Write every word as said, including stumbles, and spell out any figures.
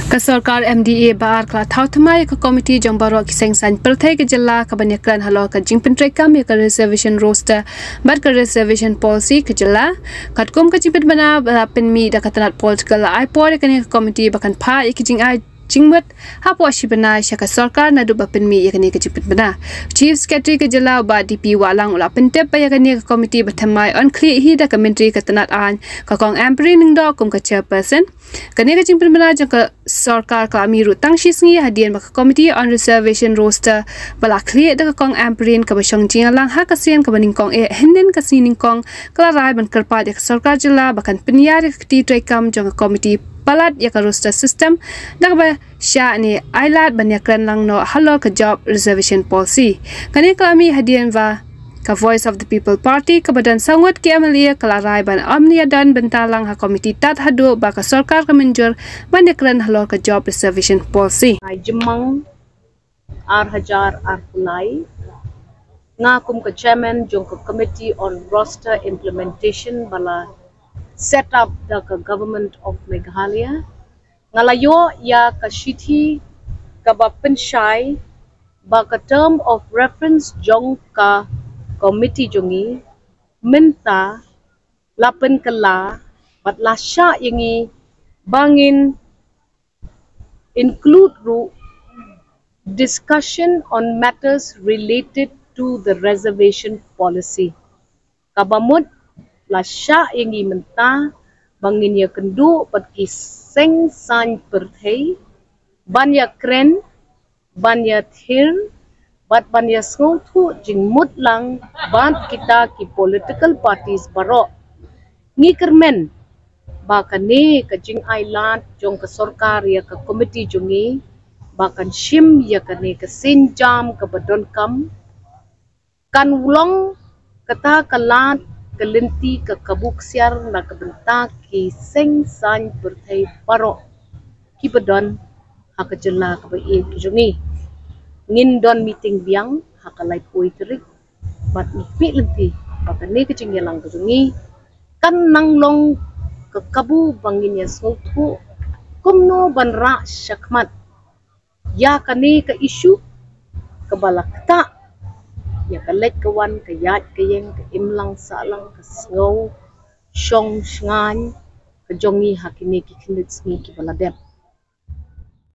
Ka sorkar M D A ba ar ka la thaw thymmai ïa ka komiti jong baroh ki seng saiñ pyrthei ka jylla ka ban ïakren halor ka jingpyntreikam ïa ka reservation roster bad ka reservation policy ka jylla. Katkum ka jingpynbna ba la pynmih da ka tnat political, la ai por ïa kane ka komiti ba kan phah ïa ki jingai jingmut hapoh shi bnai sha ka sorkar naduh ba pynmih ïa kane ka jingpynbna. Chief Secretary ka jylla u Bah D P Wahlang u la pyntip ba ïa kane ka komiti ba thymmai yn khlieh hi da ka myntri ka tnat aiñ ka Kong Ampareen Lyngdoh kum ka chairperson. Kane ka jingpynbna jong ka sorkar ka la mih ruh tang shi sngi hadien ba ka Committee on Reservation Roster ba la khlieh da ka Kong Ampareen kaba shong jingïalang ha ka sien kaba nyngkong eh hynnin ka sngi nyngkong ka la rai ban kyrpad ïa ka sorkar jylla ba kan pynïar ïa ka kti treikam jong ka komiti palat ïa ka roster system da kaba shah ne ailad ban ïakren lang noh halor ka job reservation policy. Kane ka la mih hadien ba ka Voice of the People Party kaba don saw ngut ki M L A ka la rai ban ym ïadon bynta lang ha komiti tad haduh ba ka sorkar ka mynjur ban ïakren halor ka job reservation policy. Ai jemang ar hajar arphew lai, nga kum ka chairman jong ka Committee on Roster Implementation ba la set up da ka Government of Meghalaya, nga la ïoh ïa ka shithi kaba pynshai ba ka term of reference jong ka komiti jong ngi mynta la pynkylla bad la shah ïa ngi ba ngin include ruh discussion on matters related to the reservation policy. Kaba mut la shah ïa ngi mynta ba ngin ïakynduh bad ki seng saiñ pyrthei ban ïakren, ban ïathir bad ban ïasngewthuh jingmut lang bad kita ki political parties baroh. Ngi kyrmen ba kane ka jingailad jong ka sorkar ïa ka komiti jong ngi ba kan shim ïa kane ka sienjam kaba donkam kan long kata ka lad ka lynti ka kabu ksiar na ka bynta ki seng saiñ pyrthei baroh kiba don ha ka jylla kaba ïeit ka jong ngi. Ngin don meeting biang ha ka laiphew tarik bad ngi khmih lynti ba kane ka jingïalang ka jong ngi kan nang long ka kabu ba ngin ïasngewthuh kumno ban rah shakhmat ïa kane ka issue kaba la ktah ïa ka leit ka wan, ka ïaid ka ïeng, ka imlang sahlang, ka sngew shong shngaiñ ka jong ngi ha kine ki khyndiat sngi kiba la dep.